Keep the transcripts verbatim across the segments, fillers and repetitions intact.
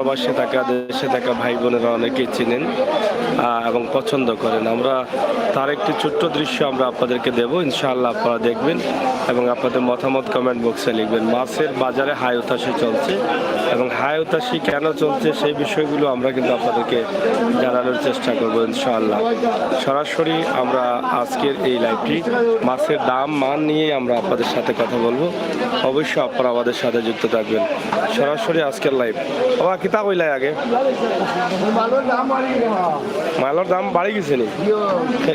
প্রবাসে থাকা, দেশে থাকা ভাই বোনেরা অনেকেই চিনেন, আহ, এবং পছন্দ করেন। আমরা তার একটি ছোট্ট দৃশ্য আমরা আপনাদেরকে দেব, ইনশাআল্লাহ আপনারা দেখবেন এবং আপনাদের মতামত কমেন্ট বক্সে লিখবেন। মাছের বাজারে হাই উতাশি চলছে এবং হাই উতাশি কেন চলছে সেই বিষয়গুলো আমরা কিন্তু আপনাদেরকে জানানোর চেষ্টা করব ইনশাআল্লাহ। সরাসরি আমরা আজকের এই লাইভটি মাছের দাম মান নিয়েই আমরা আপনাদের সাথে কথা বলবো। অবশ্যই আপনারা আমাদের সাথে যুক্ত থাকবেন। সরাসরি আজকের লাইভ। বাবা, কিতা কইলাই আগে? মালর দাম বাড়ি গেছে নি?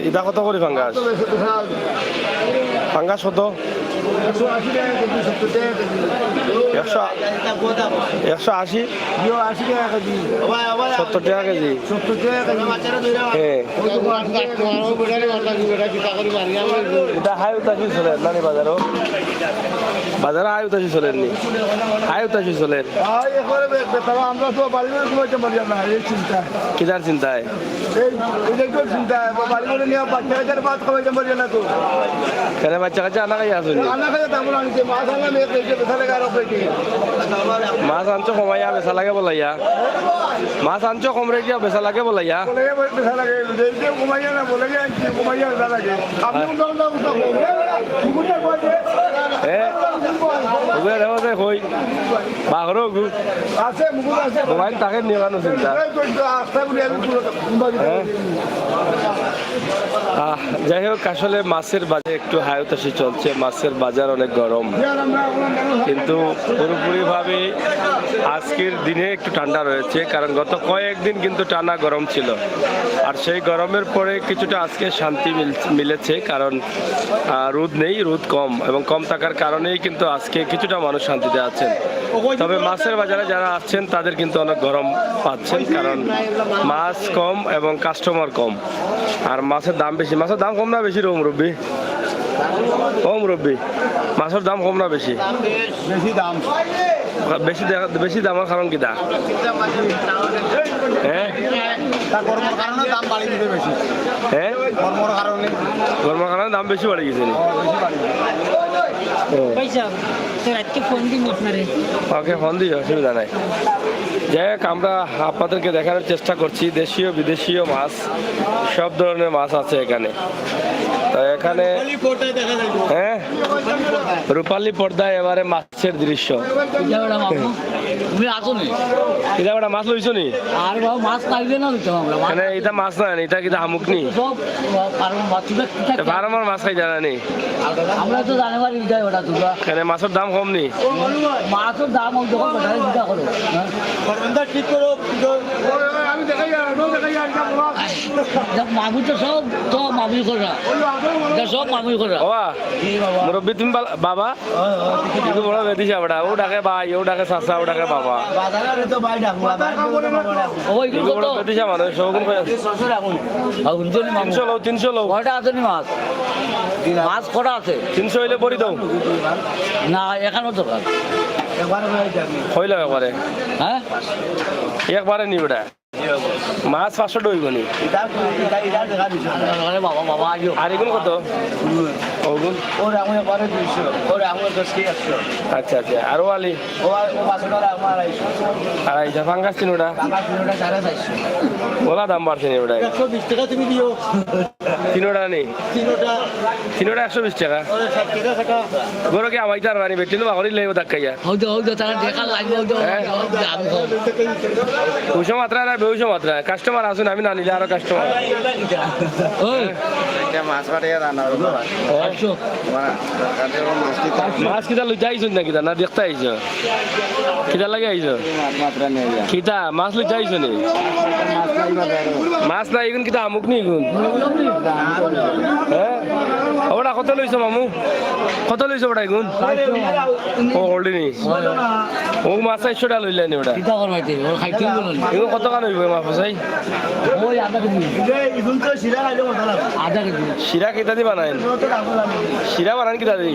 ইটা কত করি ফাঙ্গাস? ফাঙ্গাস কত? একশো, একশো আশি? সত্তর টাকা কেজি। হ্যাঁ। ইটা হাই উতাশি চলের নানি বাজারো? বাজারো হাই উতাশি চলের নি? হাই উতাশি চলের। আমরা তো বাড়ি ঘর কমাইতাম পারি না, এই চিন্তা। কিতার চিন্তায়? এই, এই যে একটু চিন্তা, বাড়ি ঘর নিয়া বাচ্চা কাচ্চার ভাত খাওয়াইতাম পারি না তো। কেনে বাচ্চা কাচ্চা আনা খাইয়া আছইন নি? আনা খাইয়া তেমন আনছে, মাছ আনলাম এক রেটে, বেচা লাগে আরো রেটে। মাছ আনছো কমাইয়া, বেচা লাগে বলাইয়া। মাছ আনছো কম রেটে, বেচা লাগে বলাইয়া। বলে, বলে, বেচা লাগে, রেটে কমাইয়া না, বলে, আনছি, কমাইয়া বেচা লাগে। আপনি হ্যাঁ। উল্টা উল্টা উল্টা বলবেন। হ্যাঁ। ওগুলো দেখো যে কই। বাঘরও গু। আছে, মুকুট আছে। মোবাইল তাকে নিয়ে কানো চিন্তা। এই তো, এই তো, আস্তা করি আমি পুরো হ্যাঁ? আহ, যাই হোক, আসলে মাছের বাজার একটু হাই উতাশি চলছে, মাছের বাজার অনেক গরম, কিন্তু পুরোপুরিভাবে আজকের দিনে একটু ঠান্ডা রয়েছে, কারণ গত কয়েকদিন কিন্তু টানা গরম ছিল। আর সেই গরমের পরে কিছুটা আজকে শান্তি মিল-, মিলেছে, কারণ, আহ, রোদ নেই, রোদ কম, এবং কম থাকার কারণেই কিন্তু আজকে কিছুটা মানুষ শান্তিতে আছেন। তবে মাছের বাজারে যারা আসছেন, তাদের কিন্তু অনেক গরম পাচ্ছেন, কারণ মাছ কম এবং কাস্টমার কম। আর মাছের দাম বেশি। মাছের দাম কম না বেশি রে মুরব্বি? ও মুরব্বি, মাছের দাম কম না বেশি? বেশি দাম। বেশি দে-, বেশি দামের কারণ কিতা? হ্যাঁ? তা গরমের কারণে দাম বাড়ি দিতে বেশি। হ্যাঁ? গরমের কারণে। গরমের কারণে দাম বেশি বাড়ি গেছে নি? ও। পয়সা, তো রাতকে ফোন দিন আপনারে। ওকে, ফোন দিও, অসুবিধা নাই। যাই হোক, আমরা আপনাদেরকে দেখানোর চেষ্টা করছি দেশীয় বিদেশীয় মাছ, সব ধরনের মাছ আছে এখানে। তো এখানে, হ্যাঁ, রূপালী পর্দায় এবারে মাছের দৃশ্য। ইটা বেটা মামু, তুমি আছো নি? ইটা বেটা মাছ লইছো নি? আর বাবা, মাছ পাইবে না লইতাম আমরা। মানে ইটা মাছ না, ইটা কিতা হামুক নি? সব ফার্ম মাছ, কিতা, কিতা? ফার্মর মাছ খাই জানা নি? আমরা তো জানে পারি ইটা ওটা তোমরা। কেনে মাছর দাম কম নি? মাছর দাম ওই যখন বাজারে চিন্তা করো। হ্যাঁ? ঠিক করো, আমি দেখাই আর, আমি দেখাই আর, মামু তো সব, তো মামুই করা। ইটা সব মামুই করা। বাবা, মুরব্বি তুমি বাল-, বাবা? কিন্তু বড় বেদিশা বেটা, ও ডাকে ভাই, ও ডাকে চাচা, ও ডাকে বাবা। বাজারে তো ভাই ডাকবো, বাজারে তো বাবা ডাকবো। ওই কিন্তু বড় বেদিশা মানুষ, ওগুন কই আছে? আর হুনছো নি মামু? তিনশো লও, তিনশো লও। কয়টা আছে নি মাছ? মাছ কটা আছে? তিনশো হইলে ভরি দাও। না, এখানো দরকার। একবারে হয়ে যাবে। হইল একবারে। হ্যাঁ? একবারে নি বেটা। মাছ পাঁচশো টা অইবো নি? ইটা, ইটা, ইটা দেখা দিছে। আরে বাবা, বাবা, আইও। আর এগুন কত? ওগুন? ওর এখন একবারে দুইশো, ওর এখন দশ কেজি একশো। আচ্ছা, আচ্ছা। আর ও আলি? ও আর, ও পাঁচশো টাকা, আমার আড়াইশো। আড়াইশো, ফাঙ্গাস তিনোটা? ফাঙ্গাস তিনোটা সাড়ে চারশো। ওলা দাম বাড়ছে নি ওটাই? একশো বিশ টাকা তুমি দিও। তিনোটা নি? তিনোটা। তিনোটা একশো বিশ টাকা? ওরে ষাট টাকা কাটা। গরু কি আমাইতে আর মানে বেটিন বাগরি লইব ধাক্কাইয়া? হউ দে, হউ দে, তারা দেখা লাগবে, হউ দে, হউ দে, হ্যাঁ? হউ দে, আমি খাবো। উষো মাত্রা না, বেউষো মাত্রা। কাস্টমার আসুন, আমি না নিলে আরো কাস্টমার। ওই। এটা মাছ পাঠিয়ে দাও না, ওর বাবা। আটশো। মানে, কাটে ও মাছ কি খায়? মাছ কিতা লইতে আইছন না কিতা? না দেখতে আইছো? কিতা লাগে আইছো? মাছ মাত্রা নিয়ে যা। কিতা? মাছ লইতে আইছো নি? মাছ নাই বাজারে। মাছ নাই, ইগুন কিতা হামুক নি ইগুন? হ্যাঁ? ওটা কত লইছো মামু? কত লইছো ওটা ইগুন? ও, already নি। ও মাছ চাইরশো টাকা লইলে নি ওটা। কিতা করবা এতে? ওর খাইতে হইব না। ইগুন কত কান হইব মাছ চাই? ওই আধা কেজি। ইগুন তো শিরা খাইলে মজা লাগে। আধা কেজি। শিরা কিতা দি বানাইন? শিরা বানান কিতা দি?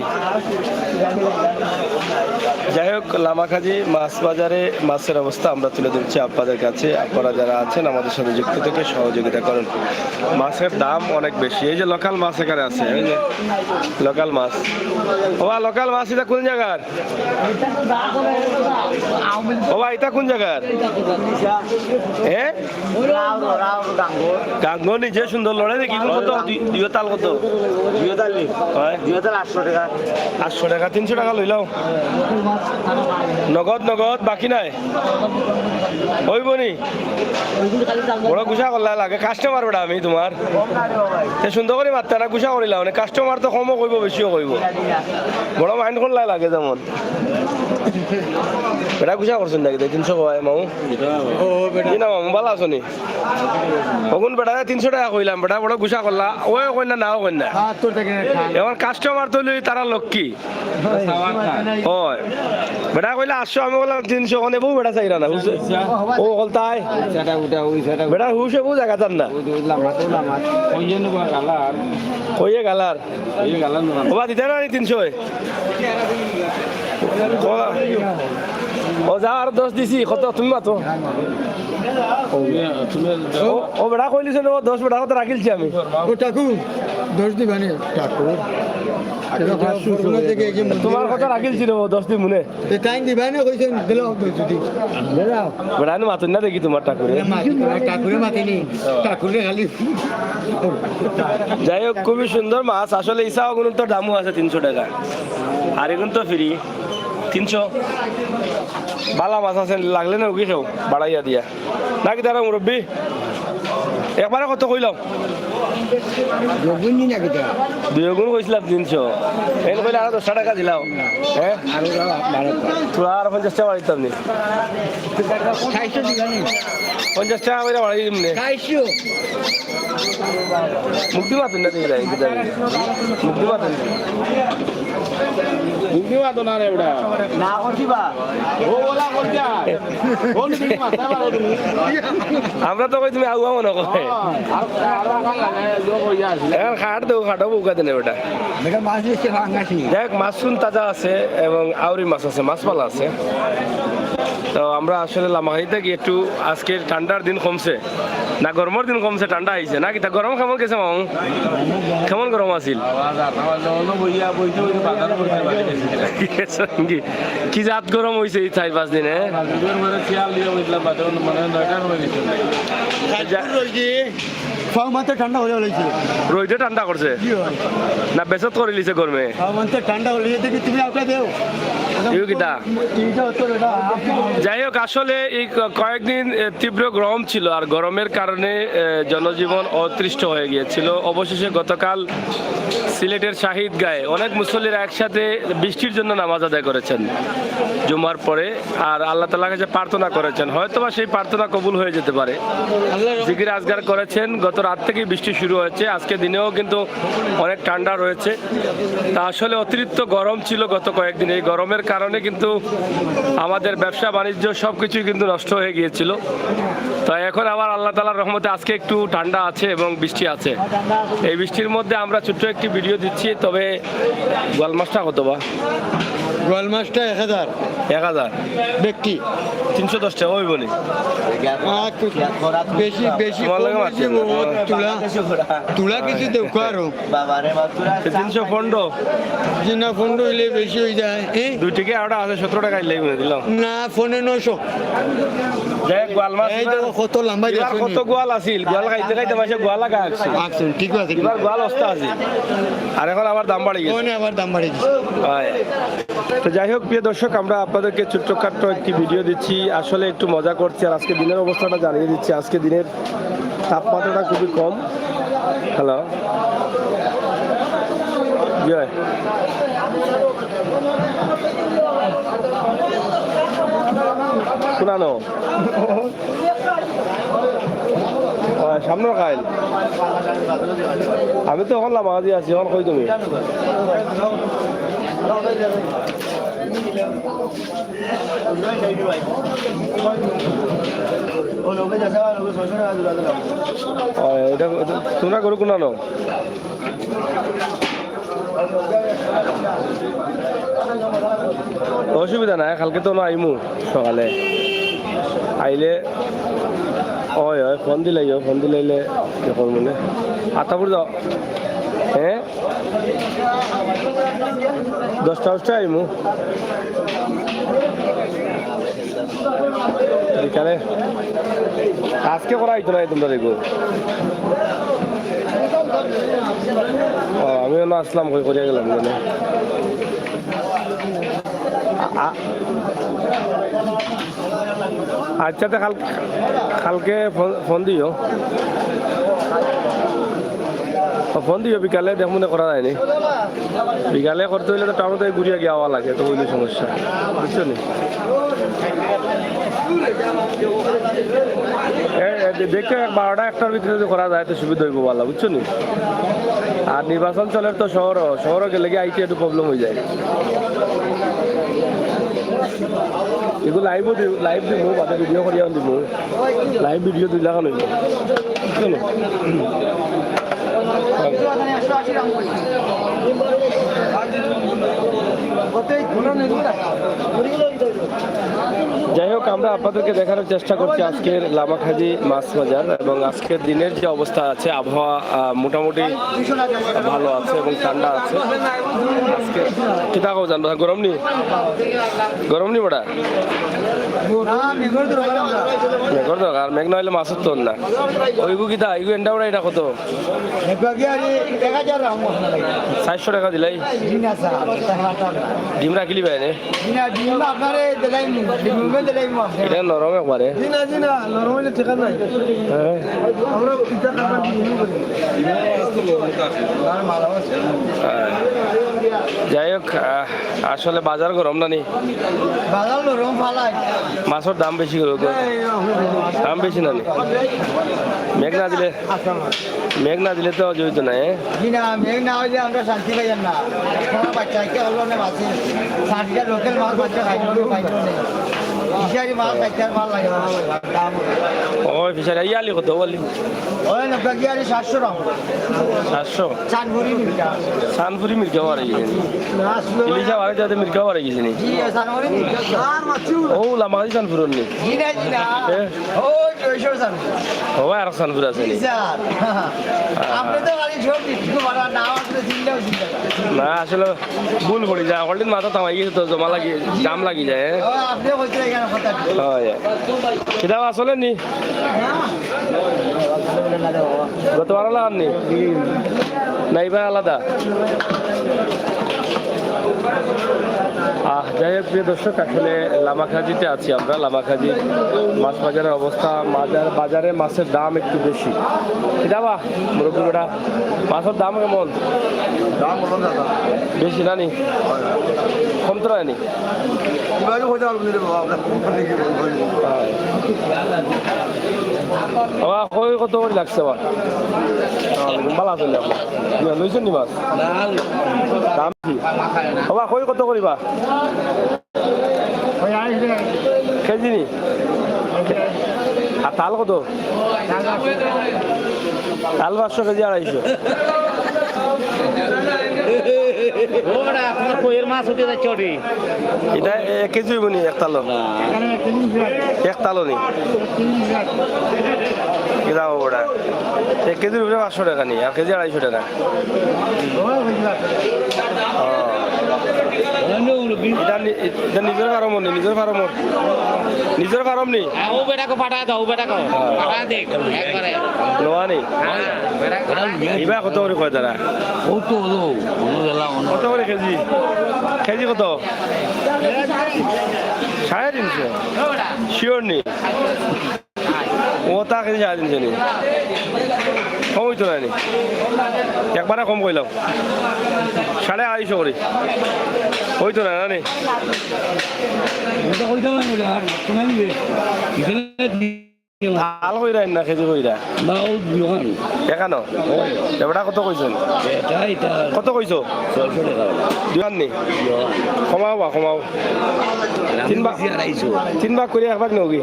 যাই হোক, লামাকাজি মাছ বাজারে মাছের অবস্থা আমরা তুলে ধরছি আপনাদের কাছে। আপনারা যারা আছেন আমাদের সাথে যুক্ত থেকে সহযোগিতা করুন। মাছের দাম অনেক বেশি। এই যে লোকাল মাছ এখানে আছে, এই যে লোকাল মাছ। ওবা, লোকাল মাছ, ইটা কুন জাগার? ওবা, ইটা কুন জাগার? হ্যাঁ? গাঙ্গনি যে সুন্দর লড়ে দেখি, কত? দুই, দুই তাল কত? দুই তাল নি? হয়। দুই তাল আটশো টেকা। আটশো টেকা, তিনশো টেকা লইলাও। নগদ, নগদ, বাকি নাই। অইবো নি? বড় গুসা করলা লাগে, কাস্টমার বেটা আমি তুমার। তে সুন্দর করি মাততা না, গুসা করিলা, মানে কাস্টমার তো কমও কইবো, বেশিও কইবো। বড় মাইন্ড করলা লাগে যেমন। বেটা গুসা করছইন নাকি? তাই তিনশো কয় মামু? জি না মামু, ভালা আছো নি? অগুন বেটারে তিনশো টেকা কইলাম, বেটা বড় গুসা করলা, অয় কইন না, নাও কইন না। এখন কাস্টমার তো লই তারা লক্ষ্মী। অয়। বেটা কইলা আটশো, আমি কইলাম তিনশো, অনে বউ বেটা চাইরা না, বুঝছে? ও কলতায়। বেটা হুশ বউ জাগা তার না। কইয়ে গালার। ওবা, দিতা না নি তিনশো? ও, ও যা, আর দশ দিছি, কত তুমি মাতো? ও, ও বেটা কইলিছে না, ও দশ বেটা কত রাখিলছি আমি। ও টাকু, দশ দিবা নি? টাকু। তুমার কত রাখিলছি রে, ও দশ দিমু নে। তে তাইন দিবা নি কইছইন, দিলে অইবো যদি। বেটা, আমি মাতইন না দেখি তুমার টাকুরে। না, মাতি, তুমার টাকুরে মাতি নি। টাকুরে খালি। যাই হোক, খুবই সুন্দর মাছ। আসলে ইছা অগুনর তো দামও আছে তিনশো টেকা। আর এগুন তো ফ্রি। তিনশো। ভালা মাছ আছে, লাগলে নেও কি কেউ, বাড়াইয়া দিয়া। নাকি তারা মুরব্বি? একবারে কত কইলাম? দুগুণ নি নাকি তা? দুই গুণ কইছিলাম তিনশো। এন কইলে আরো দশ টেকা দিলাও। হ্যাঁ? আরো দাও, বারো। তোরা আর পঞ্চাশ টেকা বাড়াইতাম নি। চাইরশো দিবা নি? পঞ্চাশ টেকা কইরা বাড়াই দিমু নে। চাইরশো। মুখ দি মাতইন না দিলে, মুখ দি মাতইন না। মুখ দি মাতো না রে বেটা। না করছি বা। ও ওলা করছে। কোন দিকে মাথা মারো তুমি? আমরা তো কই তুমি আউয়া মনে করে। হ্যাঁ, আর, আর, আর, আর, আর, আর, আর, আর, আর, আর, এখন খাট দেও, খাটো বউকা দেনে বেটা। বেটা মাছ নিচ্ছে, ফাঙ্গাস নেই। দেখ, মাছ শুন তাজা আছে এবং আউরি মাছ আছে, মাছ ভালা আছে। তো আমরা আসলে লামাখাই থাকি একটু, আজকে ঠান্ডার দিন কমছে, না গরমর দিন কমছে, ঠান্ডা আইছে না? কিতা গরম কেমন গেছে মামু? কেমন গরম আছিল? বাবা, যার, আমার জন্য বইয়া, বইতে বইতে বাজারও করতে পারি। কি জাত গরম অইছে এই চাইর পাঁচ দিনে? বাজার করে শিয়াল দিয়ে বইছিলাম, বাজার মানে নয়টার সময় গেছে। যা- ফাও মাত্র ঠান্ডা হয়ে লাইছে। রইদে ঠান্ডা করছে? জি হয়। না বেসত করিলিছে গরমে? ফাও মাত্র ঠান্ডা হয়ে লাইছে, দেখি তুমি আউকা দেও। ইউ কিতা? তিনটা হচ্ছে এটা। যাই হোক, আসলে এই ক-, কয়েকদিন, এ, তীব্র গরম ছিল, আর গরমের কারণে, এ, জনজীবন অতিষ্ঠ হয়ে গিয়েছিল। অবশেষে গতকাল সিলেটের শাহিদগাঁয়ে অনেক মুসল্লিরা একসাথে বৃষ্টির জন্য নামাজ আদায় করেছেন জুমার পরে, আর আল্লাহ তাআলার কাছে প্রার্থনা করেছেন। হয়তোবা সেই প্রার্থনা কবুল হয়ে যেতে পারে। জিকির আজগার করেছেন, গত রাত থেকেই বৃষ্টি শুরু হয়েছে, আজকে দিনেও কিন্তু অনেক ঠান্ডা রয়েছে। তা আসলে অতিরিক্ত গরম ছিল গত কয়েকদিন, এই গরমের কারণে কিন্তু আমাদের ব্যবসা বাণিজ্য সবকিছুই কিন্তু নষ্ট হয়ে গিয়েছিল। তো এখন আবার আল্লাহ তাআলার রহমতে আজকে একটু ঠান্ডা আছে এবং বৃষ্টি আছে। এই বৃষ্টির মধ্যে আমরা ছোট্ট একটি ভিডিও দিচ্ছি, তবে গোয়াল মাছটা কত বা? গোয়াল মাছটা এক হাজার। এক হাজার? ব্যক্তি। তিনশো দশ টেকা অইবো নি? আর বেশি, বেশি তোমার লগে কম মারছি হইছে না। গো, তুলা, তুলা কিছু দেউক্কা আরো। বাবা রে বাবা, তুলা এই তিনশো পনেরো। জি না, পনেরো অইলে বেশি অই যায়। এ? দুই টেকা আরোটা আছে, সতেরো টেকা আইলে দিলাম। না, ফোনে নয়শো। যাই হোক, গোয়াল মাছ এই তো এবার কত লম্বা এবার দেখছো কত নি? গোয়াল আছিল, গোয়াল খাইতে খাইতে মাসে গোয়াল লাগা আছে। আচ্ছা, ঠিক আছে, ঠিক এবার আছে। গোয়াল অস্তা আছে। আর এখন আবার দাম বাড়ি গেছে। ফোনে আবার দাম বাড়ি গেছে। হয়। তো যাই হোক, প্রিয় দর্শক, আমরা আপনাদেরকে ছোট্টখাট্ট একটি ভিডিও দিচ্ছি, আসলে একটু মজা করছি, আর আজকে দিনের অবস্থাটা জানিয়ে দিচ্ছি। আজকে দিনের তাপমাত্রাটা খুবই কম। হ্যালো, জি ভাই, কুনানো? ও, সামনে খাইল। আমি তো এখন লামাজি আছি, এখন কই তুমি? ও, এটা, এটা তোমরা গরু কুনানো? অসুবিধা নাই, কালকে তো না আইমু সকালে। আইলে, ওই, ওই, ফোন দিলাই, ওই, ফোন দিলাইলে, দেখো মনে। আত্মাপুর যাও। হ্যাঁ, দশটা দশটা আইমু বিকালে। আজকে করা হইতো না, তোমরা দেখো। ও, আমি অনো আসলাম, কই করিয়া গেলাম মানে। আ-, আ-, আচ্ছা, তো কাল-, কালকে ফোন, ফোন দিও। ও, ফোন দিও বিকালে, দেখ মনে করা যায়নি। বিকালে করতে হইলে তো টাউন থেকে ঘুরিয়া গিয়া আওয়া লাগে, তো ওই সমস্যা, বুঝছো নি? এ, এ, দে-, দেখে বারোটা একটার ভিতরে যদি করা যায় তো সুবিধা হইব ভালো, বুঝছো নি? আর নির্বাচন চলের তো শহরও, শহরও গেলে গিয়ে আইতে একটু প্রবলেম হয়ে যায়। এগুলো লাইভও দিব, লাইভ দিব, বাদে ভিডিও করিয়া দিব। লাইভ ভিডিও দুই লাখ লইব। বুঝছো নি? যাই হোক, আমরা আপনাদেরকে দেখানোর চেষ্টা করছি আজকের লামাখাজি মাছ বাজার এবং আজকের দিনের যে অবস্থা আছে, আবহাওয়া, আহ, মোটামুটি ভালো আছে এবং ঠান্ডা আছে। আজকে কিতা কও জানো, গরম নি? গরম নি বড়া? মেঘর দরকার, মেঘ না হইলে মাছ উঠতো না। ওইগু কিতা, ইগু এন্ডা বড়া, এটা কত? চারশো টাকা দিলাই। ডিম রাখিলি বাইরে। এটা নরম একবারে। হ্যাঁ। হ্যাঁ। যাই হোক, আহ, আসলে বাজার গরম না নি? বাজার গরম ফালাই। মাছর দাম বেশি করে। দাম বেশি না নি? মেঘ না দিলে, মেঘ না দিলে তো জড়িত নাই, হ্যাঁ? জি না, মেঘ না হইলে আমরা শান্তি পাইতাম না। কোনো বাচ্চা কি হলো না মাছে? ষাটটা লোকাল মাছ বাচ্চা খাইতে পাইতো না। ফিশারি মাছ খাইতে আর ভালো লাগে না। দাম। ওই ফিশারি, ইয়ালি কত বলি? ওই নব্বই কি আরে সাতশো টাকা। সাতশো? চানপুরি মির্গা। চানপুরি মির্গা বাড়াই গেছে নি? না, আসলে ইলিশা বাড়াই যাতে মির্গা বাড়াই গেছে নি? জি, চানপুরি মির্গা। ও, লামাখাজি চানপুরর নি? জি না, জি না। এ? ওই, ওই সব চানপুর। ও, আর চানপুর আছে নি? জি, স্যার। আপনি তো খালি সব কিছু বাড়া, নাম আসলে চিনলেও চিনতে পারে। না, আসলে ভুল পড়ি যায়। হলদিন মাথা থামাই গেছে তো, জমা লাগি, জাম লাগি যায়, হ্যাঁ? ও, আপনিও বলছিলেন এখানে কথা। হয়। কিতাব আসলে নি? গতবার আলা আননি? না, এবার আলাদা। আহ, যাই হোক, প্রিয় দর্শক, আসলে লামাখাজিতে আছি আমরা। লামাখাজি মাছ বাজারের অবস্থা, বাজার, বাজারে মাছের দাম একটু বেশি। কিতা বা, মুরব্বি বেটা, মাছের দাম কেমন? দাম বললাম দাদা। বেশি না নি? কম তো নায় নি? এবারে হয়ে যাবে, বুঝলে বাবা, আপনার কোম্পানি কি বলবো? বাবা, কই কত করে লাগছে বা? ভালো আছেন নি আপনি? ইয়া, লইছেন নি মাছ? দাম কি? বাবা, কই কত করিবা? কেজি নি? আর তাল কত? তাল পাঁচশো, কেজি আড়াইশো। ও বেটা, আপনার কইয়ের মাছ উঠে যাচ্ছে ওটি। এটা এক কেজি হইব নি, এক তালো? না। এক তালো নি? এটা হবো ওটা। এক কেজির উপরে পাঁচশো টাকা নি, আর কেজি আড়াইশো টাকা। ও। এটা নি-, এটা নিজের ফার্ম নি, নিজের ফার্ম। নিজের ফার্ম নি? হ্যাঁ, ও বেটাকে পাঠায় দাও, ও বেটাকে। হ্যাঁ। পাঠায় দে, একবারে। নোয়া নি? হ্যাঁ, বেটাকে পাঠায় দে। ইবা কত করে কয় তারা? ও তো হলো, হলো গেলা, হলো। কত করে কেজি? কেজি কত? সাড়ে তিনশো? শিওর নি? ও তা কেজি সাড়ে তিনশো নি? কম হইতো না নি? একবারে কম কইলাম। সাড়ে আড়াইশো করি। হইতো না, না নি? এটা কইতাম না, এটা আর শোনা নিবে। এখানে তাল কইরা না, কেজি কইরা? না, ও দোকান। এখানো? ওই। এবারটা কত কইছেন? এটা, এটা কত কইছো? ছয়শো টাকা। দোকান নি? দোকান। কমাও বা, কমাও। তিন ভাগ, আড়াইশো। তিন ভাগ করি এক ভাগ নেওগি?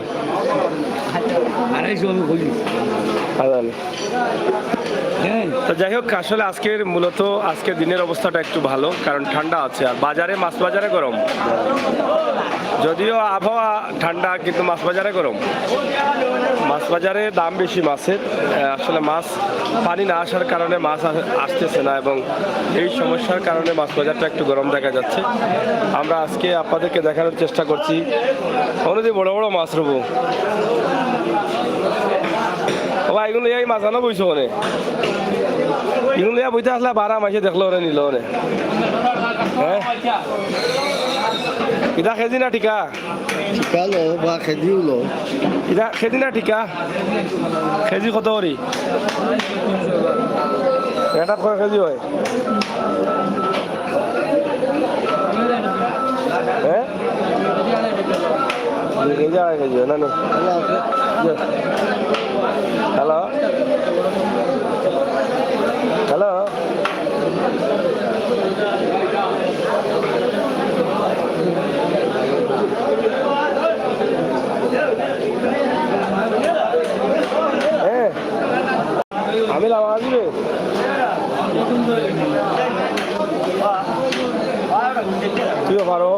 আড়াইশো আমি কই। আচ্ছা। হ্যাঁ। তো যাই হোক, আসলে আজকের, মূলত আজকের দিনের অবস্থাটা একটু ভালো, কারণ ঠান্ডা আছে, আর বাজারে, মাছ বাজারে গরম। যদিও আবহাওয়া ঠান্ডা, কিন্তু মাছ বাজারে গরম। মাছ বাজারে দাম বেশি মাছের। আহ, আসলে মাছ, পানি না আসার কারণে মাছ আ-, আসতেছে না এবং এই সমস্যার কারণে মাছ বাজারটা একটু গরম দেখা যাচ্ছে। আমরা আজকে আপনাদেরকে দেখানোর চেষ্টা করছি অনেক বড় বড় মাছ রবো। বাবা, এগুন লইয়া এই মাছ আনো বইছো ওনে? এগুন লইয়া বইতে আসলে বারা মাসে দেখলো ওরে নিল ওরে। হ্যাঁ? এটা কেজি না ঠিকা? ঠিকা লো বা কেজিও লো। এটা কেজি না ঠিকা? কেজি কত করি? এটা কয় কেজি হয়? হ্যাঁ? দুই কেজি, আড়াই কেজি হয় না নি? হ্যালো? হ্যালো? হ্যাঁ, আমি লাভা দিবে। তুইও পারো।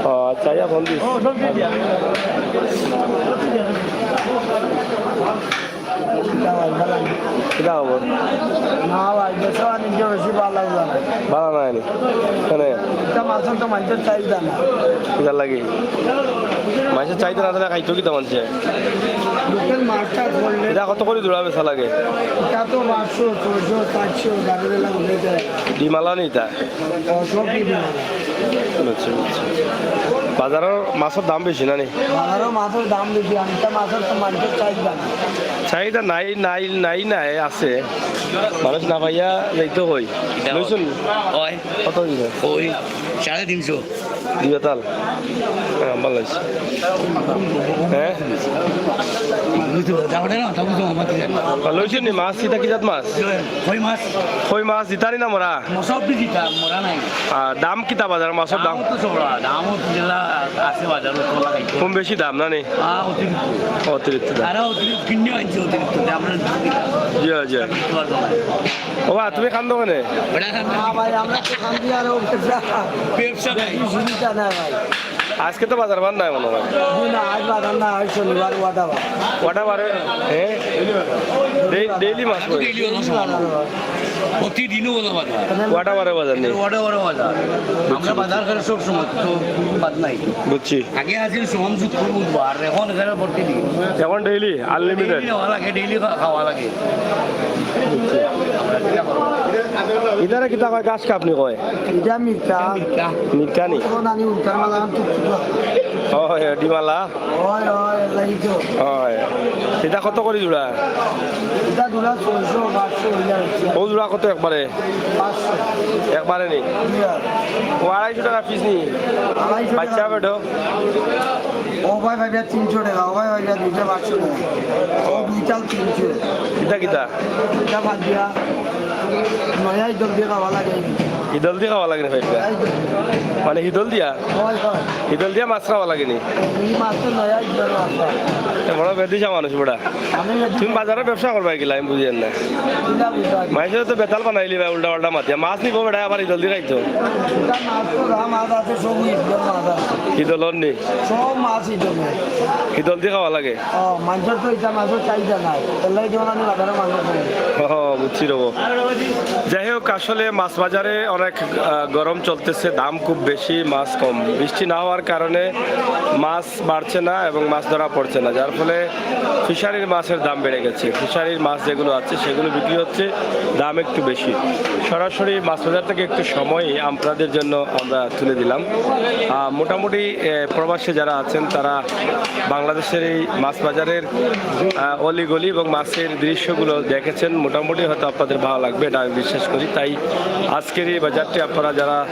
ও, আচ্ছা, ইয়া ফোন দিস। কিতা খবর? না ভাই, বেচা বাণিজ্য বেশি ভালো লাগে না। ভালো নায় নি? কেনে? এটা মাছের তো মানুষের চাহিদা না। কিতার লাগি? মানুষের চাহিদা না থাকলে খাইতো কিতা মানুষে? লোকের মাছটা ধরলে এটা কত করি জোড়া বেচা লাগে? এটা তো পাঁচশো, ছয়শো, চারশো, গাড়ি বেলা উঠে যায়। ডিমালা নি ইতা? ও, সব কি ডিমালা? আচ্ছা, আচ্ছা। বাজারর মাছর দাম বেশি না নি? বাজারর মাছর দাম বেশি, আমি তো মাছর তো মানুষের চাহিদা না। চাহিদা নাই, নাই, নাই, নাই, আছে। মানুষ না পাইয়া যাইতো কই। এটা লইছুন? ওই। কত দিছে? ওই সাড়ে তিনশো। দুই বেতাল? হ্যাঁ, ভালো লাগছে। হ্যাঁ? বুঝতে পারো, যাওয়াটা না, তা বুঝতে পারো, আমার কি জানি। আর লইছুন নি মাছ, ইতা কি জাত মাছ? কই মাছ? কই মাছ, জিতারি না মরা? মশা অব্দি জিতা, মরা নাই। আর দাম কিতা বাজার মাছর দাম? দামও তো চড়া, দামও তো যেলা আছে বাজারও তো লাগাইছে। কম বেশি দাম না নি? হ্যাঁ, অতিরিক্ত। অতিরিক্ত দাম। তারা অতিরিক্ত কিনে আনছে, অতিরিক্ত দাম আমরা দিতে পারি না। জি, জি। দিতে পারবো না। ও বা, তুমি কান্দো কেনে? ওটা কান্দো। না ভাই, আমরা তো কান্দি আর ও ব্যবসা। ব্যবসা নাই। এই জিনিসটা না ভাই। আজকে তো বাজার বার নাই মনে হয়। জি না, আজ বাজার না, আজ শনিবার, ওয়াটা বার। ওয়াটা বারে? হ্যাঁ? ডে-, ডেইলি মাছ পড়ে? ডেইলি হলো সমান। প্রতিদিনও হলো বাজার। ওয়াটা বারে বাজার নেই? ওয়াটা বারে বাজার। আমরা বাজার করে সব সময়, তো বাদ নাই। বুঝছি। আগে আছিল সোম, শুক্র, বুধবার, এখন এখানে প্রতিদিন। এখন ডেইলি, আনলিমিটেড? ডেইলি নেওয়া লাগে, ডেইলি খা-, খাওয়া লাগে। বুঝছি। ইতারে কিতা কয়, ঘাস কাপ নি কয়? এটা মিঠা। মিঠা। মিঠা নি? এখন আমি উল্টার মালা আনতে হয়, ডিমালা। হয়, হয়, লাগি তো। হয়। এটা কত করি জোড়া? এটা জোড়া ছয়শো, পাঁচশো হইলে হচ্ছে। ও জোড়া কত একবারে? পাঁচশো। একবারে নি? জি, আর। ও আড়াইশো টাকা পিস নি? আড়াইশো টাকা। বাচ্চা বেটো? ও ভাই, ভাই, ভাই, তিনশো টাকা, ও ভাই, ভাই, ভাই, দুইটা পাঁচশো টাকা। ও দুইটা তিনশো। এটা কিতা? এটা বাদ দিয়া। নয়া ইদল দিয়া খাওয়া লাগে। ইদল দিয়া খাওয়া লাগে নি ভাই? নয়া ইদল দিয়া। মানে ইদল দিয়া? হয়, হয়। ইদল দিয়া মাছ খাওয়া লাগে নি? এই মাছ তো নয়া ইদল মাছ। এ বড় বেদিশা মানুষ বড়া। আমি যদি তুমি বাজারে ব্যবসা করবা কিলা, আমি বুঝি না। কিলা বুঝবা? মাইনষে তো বেতাল বানাইলি ভাই, উল্টা পাল্টা মাতিয়া। মাছ নিবো বেটা, আবার ইদল দিয়া খাইতো। এটা মাছ তো রা মাছ আছে, সব ইদল মাছ আছে। ইদলর নি? সব মাছ ইদল। ইদল দিয়া খাওয়া লাগে? ও, মাংসর তো এটা মাংসর চাহিদা নাই। এর লাগি যেমন আমি বাজারে মাংস খাই। ও, বুঝছি রবো। যাই হোক, আসলে মাছ বাজারে অনেক, আহ, গরম চলতেছে, দাম খুব বেশি, মাছ কম। বৃষ্টি না হওয়ার কারণে মাছ বাড়ছে না এবং মাছ ধরা পড়ছে না, যার ফলে ফিশারির মাছের দাম বেড়ে গেছে। ফিশারির মাছ যেগুলো আছে, সেগুলো বিক্রি হচ্ছে, দাম একটু বেশি। সরাসরি মাছ বাজার থেকে একটু সময় আপনাদের জন্য আমরা তুলে দিলাম। আহ, মোটামুটি, আহ, প্রবাসে যারা আছেন, তারা বাংলাদেশের এই মাছ বাজারের, আহ, অলিগলি এবং মাছের দৃশ্যগুলো দেখেছেন। মোটামুটি হয়তো আপনাদের ভালো লাগবে, এটা আমি বিশ্বাস করি। তাই আজকের এই বাজারটি আপনারা যারা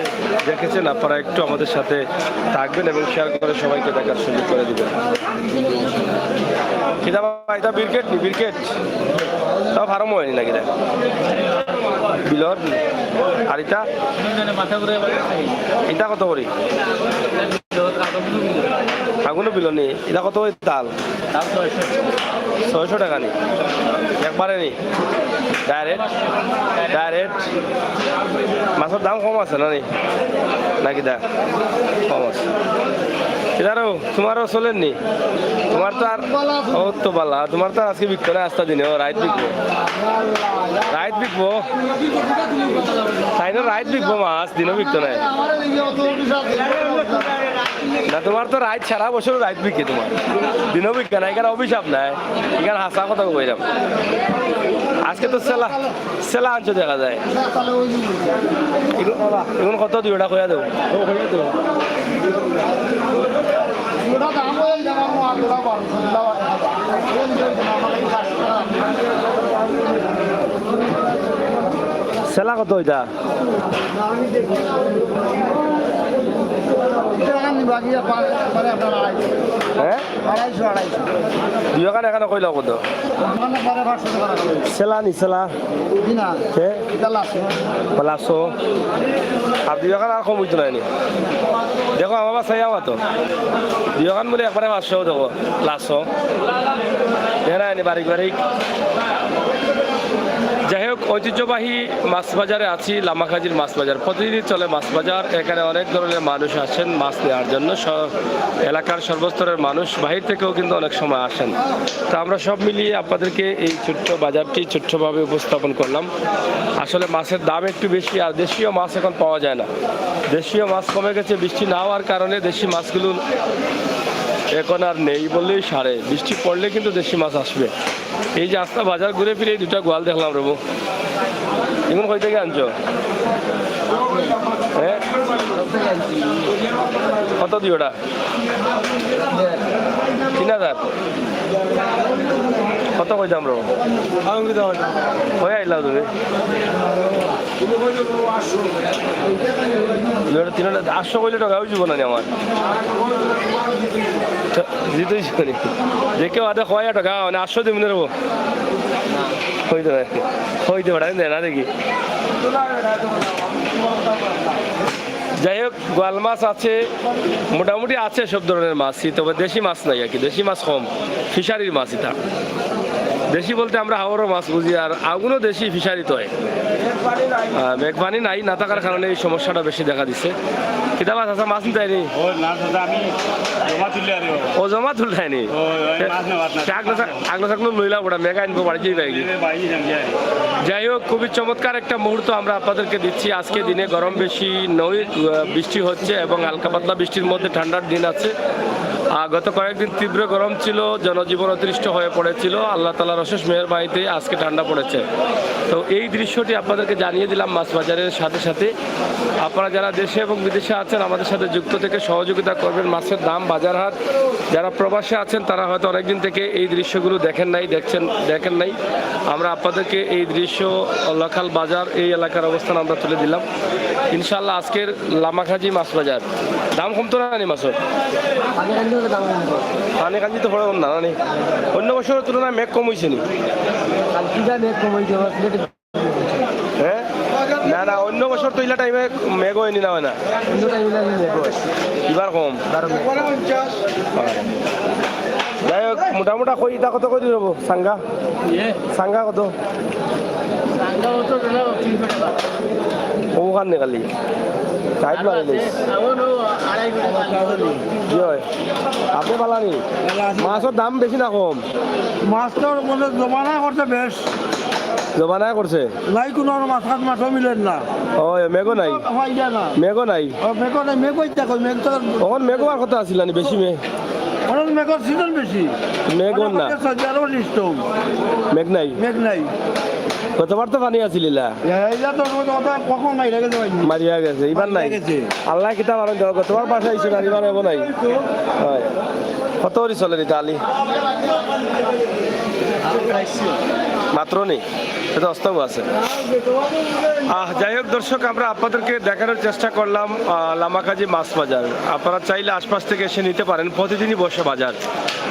দেখেছেন, আপনারা একটু আমাদের সাথে থাকবেন এবং শেয়ার করে সবাইকে দেখার সুযোগ করে দিবেন। কিতা বা, এটা বিরকেট নি, বিরকেট? তাও ফার্ম হয়নি নাকি রে? বিলর? আর এটা? এটা কত করি? আগুনও বিল নি। এটা কত করি তাল? ছয়শো টাকা নি? একবারে নি? ডাইরেক্ট? ডাইরেক্ট? মাছর দাম কম আছে না নি? নাকি দা? কম আছে। এদারও তোমারও চলেননি? তোমার তো আর, ও তো বালা, তোমার তো আর আজকে বিকতো না, আস্তা দিনে, ও রাইত বিকবো। রাইত বিকবো। তাই না, রাইত বিকবো মাছ, দিনও বিকতো নাই। না, তোমার তো রাইত, সারা বছর রাইত বিকে তোমার, দিনও বিকে না। এখানে অভিশাপ নাই, এখানে হাসা কথা কইলাম। আজকে তো সেলা, সেলা আনছো দেখা যায়। এখন, এখন কত দুইটা কইয়া দেবো। সেলা কত ওইটা? হ্যাঁ, আড়াইশো, আড়াইশো। দুইখান এখানে কইলা কত? সেলা নি, সেলা। জি না। হে? এটা লাস্ট। লাস্ট। আর দুইখান আর কম হইতো নাইনি। দেখো, আমার বাসায় আমার তো। দুইখান বলে একবারে পাঁচশো দেখো, লাস্ট। এরা এনে বারিক বারিক। যাই হোক, ঐতিহ্যবাহী মাছ বাজারে আছি, লামাকাজির মাছ বাজার। প্রতিদিনই চলে মাছ বাজার। এখানে অনেক ধরনের মানুষ আসেন মাছ নেওয়ার জন্য। স-, এলাকার সর্বস্তরের মানুষ বাহির থেকেও কিন্তু অনেক সময় আসেন। তো আমরা সব মিলিয়ে আপনাদেরকে এই ছোট্ট বাজারটি ছোট্টভাবে উপস্থাপন করলাম। আসলে মাছের দাম একটু বেশি, আর দেশীয় মাছ এখন পাওয়া যায় না। দেশীয় মাছ কমে গেছে, বৃষ্টি না হওয়ার কারণে দেশি মাছগুলো এখন আর নেই বললেই সারে। বৃষ্টি পড়লে কিন্তু দেশি মাছ আসবে। এই যে আস্তা বাজার ঘুরে ফিরে এই দুটা গোয়াল দেখলাম রে বউ। এখন কই থেকে আনছো? হ্যাঁ, কত দিও ওটা? তিন হাজার। কত কইতাম রে? কই আইলাও তুমি? দুই হাজার, তিন হাজার, আটশো কইলে টাকা হয়ে যাবো না নি আমার? তো দিতেই যাবো নি। যে কেউ আদে কয় টাকা, মানে আটশো দিবি না রে বউ? হইতে পারে, হইতে পারে, আমি দেয় না দেখি। যাই হোক, গোয়াল মাছ আছে, মোটামুটি আছে সব ধরনের মাছই, তবে দেশি মাছ নাই আর কি, দেশি মাছ কম, ফিশারির মাছ এটা। দেশি বলতে আমরা হাওরও মাছ বুঝি, আর আগুনও দেশি ফিশারি তো হয়। আহ, মেঘ পানি নাই, না থাকার কারণে এই সমস্যাটা বেশি দেখা দিছে। কিতা মাছ আছে, মাছ নিতে আইনি? ও না দাদা, আমি জমা তুললে আরে বাবা। ও জমা তুলতে আইনি? ও, ওই মাছ নেওয়ার না। সে আগলা সা-, আগলা সাকলো লইলা ওটা, মেঘ আনবো বাড়ি যাই ভাই। এই বাড়ি যাই, যাই। যাই হোক, খুবই চমৎকার একটা মুহূর্ত আমরা আপনাদেরকে দিচ্ছি। আজকে দিনে গরম বেশি নয়, আহ, বৃষ্টি হচ্ছে এবং হালকা পাতলা বৃষ্টির মধ্যে ঠান্ডার দিন আছে। আহ, গত কয়েকদিন তীব্র গরম ছিল, জনজীবন অতিষ্ঠ হয়ে পড়েছিল। আল্লাহ তাআলার অশেষ মেহেরবানিতে আজকে ঠান্ডা পড়েছে। তো এই দৃশ্যটি আপনাদেরকে জানিয়ে দিলাম মাছ বাজারের সাথে সাথে। আপনারা যারা দেশে এবং বিদেশে আছেন, আমাদের সাথে যুক্ত থেকে সহযোগিতা করবেন। মাছের দাম, বাজার হাট, যারা প্রবাসে আছেন, তারা হয়তো অনেকদিন থেকে এই দৃশ্যগুলো দেখেন নাই, দেখছেন, দেখেন নাই। আমরা আপনাদেরকে এই দৃশ্য, লোকাল বাজার, এই এলাকার অবস্থান আমরা তুলে দিলাম। ইনশাআল্লাহ, আজকের লামাকাজি মাছ বাজার। দাম কমতো না নি মাছর? পানি কাঞ্জি তো পড়ে কম না, না নি? অন্য বছরের তুলনায় মেঘ কম হইছে নি? কালকে যা মেঘ কম হইছে, আমার সিলেটে। হ্যাঁ? না, না, অন্য বছর তো ইলা টাইমে মেঘ হয়নি, না হয় না? অন্য টাইমে না মেঘ হয়। এবার কম। বারো মেঘ। যাই হোক, মোটামুটি কই, ইটা কত করি হবো? সাঙ্গা? ইয়ে? সাঙ্গা কত? সাঙ্গা কত দিলে তিনশো টাকা। ওখান নিকালি। সাইড মারিলিস। এখন ও আড়াই কোটি টাকা। কি হয়? আপনি পালানি? মাছর দাম বেশি না কম? মাছ তো মানে জমানা করছে বেশ। জমানায় করছে? নাই কোনো আর মাছ, মাছ মাছও মিলেন না। ও, এ, মেঘও নাই? হয় যায় না। মেঘও নাই? ও, মেঘও নাই, মেঘও ইচ্ছা কই, মেঘ তো অখন মেঘও আর কথা আছিল না নি, বেশি মেঘ? অখন মেঘর সিজন বেশি। মেঘও মানে না। আমাদের সৌদি আরব system। মেঘ নাই? মেঘ নাই। গতবার তো পানি আছিল ইলা। এ, এইটা তো ওই কথা কখন নাই, লেগে যাবে। মারিয়া গেছে, এবার নাই। মারিয়া গেছে। আল্লাহ কিতা পারেন, দেখো, গতবার বাসা আইছে না, এবার এবার নাই। হয়। কত করি চলে রে ইটা আলি? মাত্র নেই, এটা অস্তাও আছে। আহ, যাই হোক দর্শক, আমরা আপনাদেরকে দেখানোর চেষ্টা করলাম, আহ, লামাকাজি মাছ বাজার। আপনারা চাইলে আশপাশ থেকে এসে নিতে পারেন, প্রতিদিনই বসে বাজার।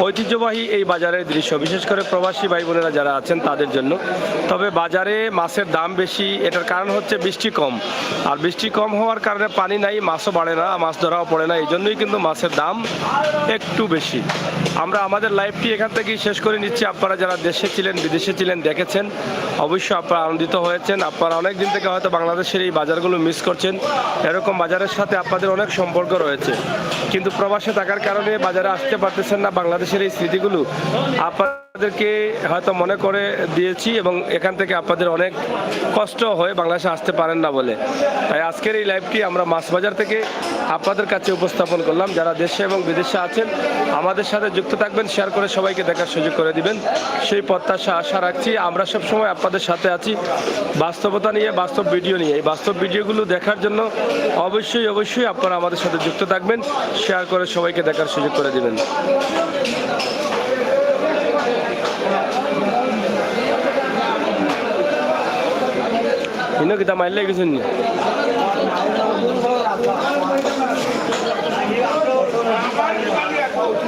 ঐতিহ্যবাহী এই বাজারের দৃশ্য, বিশেষ করে প্রবাসী ভাই বোনেরা যারা আছেন তাদের জন্য। তবে বাজারে মাছের দাম বেশি, এটার কারণ হচ্ছে বৃষ্টি কম। আর বৃষ্টি কম হওয়ার কারণে পানি নাই, মাছও বাড়ে না, মাছ ধরাও পড়ে না, এই জন্যই কিন্তু মাছের দাম একটু বেশি। আমরা আমাদের লাইভটি এখান থেকেই শেষ করে নিচ্ছি। আপনারা যারা দেশে ছিলেন, বিদেশে ছিলেন, দেখেছেন, অবশ্যই আপনারা আনন্দিত হয়েছেন। আপনারা অনেক দিন থেকে হয়তো বাংলাদেশের এই বাজারগুলো মিস করছেন। এরকম বাজারের সাথে আপনাদের অনেক সম্পর্ক রয়েছে, কিন্তু প্রবাসে থাকার কারণে বাজারে আসতে পারতেছেন না। বাংলাদেশের এই স্মৃতিগুলো আপনাদেরকে হয়তো মনে করে দিয়েছি এবং এখান থেকে আপনাদের অনেক কষ্ট হয় বাংলাদেশে আসতে পারেন না বলে। তাই আজকের এই লাইভটি আমরা মাছ বাজার থেকে আপনাদের কাছে উপস্থাপন করলাম। যারা দেশে এবং বিদেশে আছেন, আমাদের সাথে যুক্ত থাকবেন, শেয়ার করে সবাইকে দেখার সুযোগ করে দিবেন, সেই প্রত্যাশা, আশা রাখছি। আমরা সবসময় আপনাদের সাথে আছি বাস্তবতা নিয়ে, বাস্তব ভিডিও নিয়ে। এই বাস্তব ভিডিওগুলো দেখার জন্য অবশ্যই, অবশ্যই আপনারা আমাদের সাথে যুক্ত থাকবেন, শেয়ার করে সবাইকে দেখার সুযোগ করে দিবেন। ইনো কিতা মাইল্লা গেছইন নি?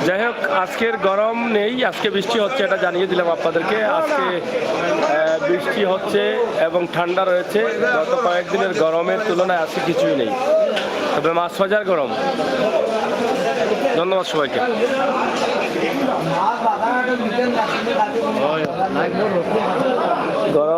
যাই হোক, আজকের গরম নেই, আজকে বৃষ্টি হচ্ছে, এটা জানিয়ে দিলাম আপনাদেরকে। আজকে আহ, বৃষ্টি হচ্ছে এবং ঠান্ডা রয়েছে। গত কয়েকদিনের গরমের তুলনায় আজকে কিছুই নেই, তবে মাছ বাজার গরম। ধন্যবাদ সবাইকে। গরম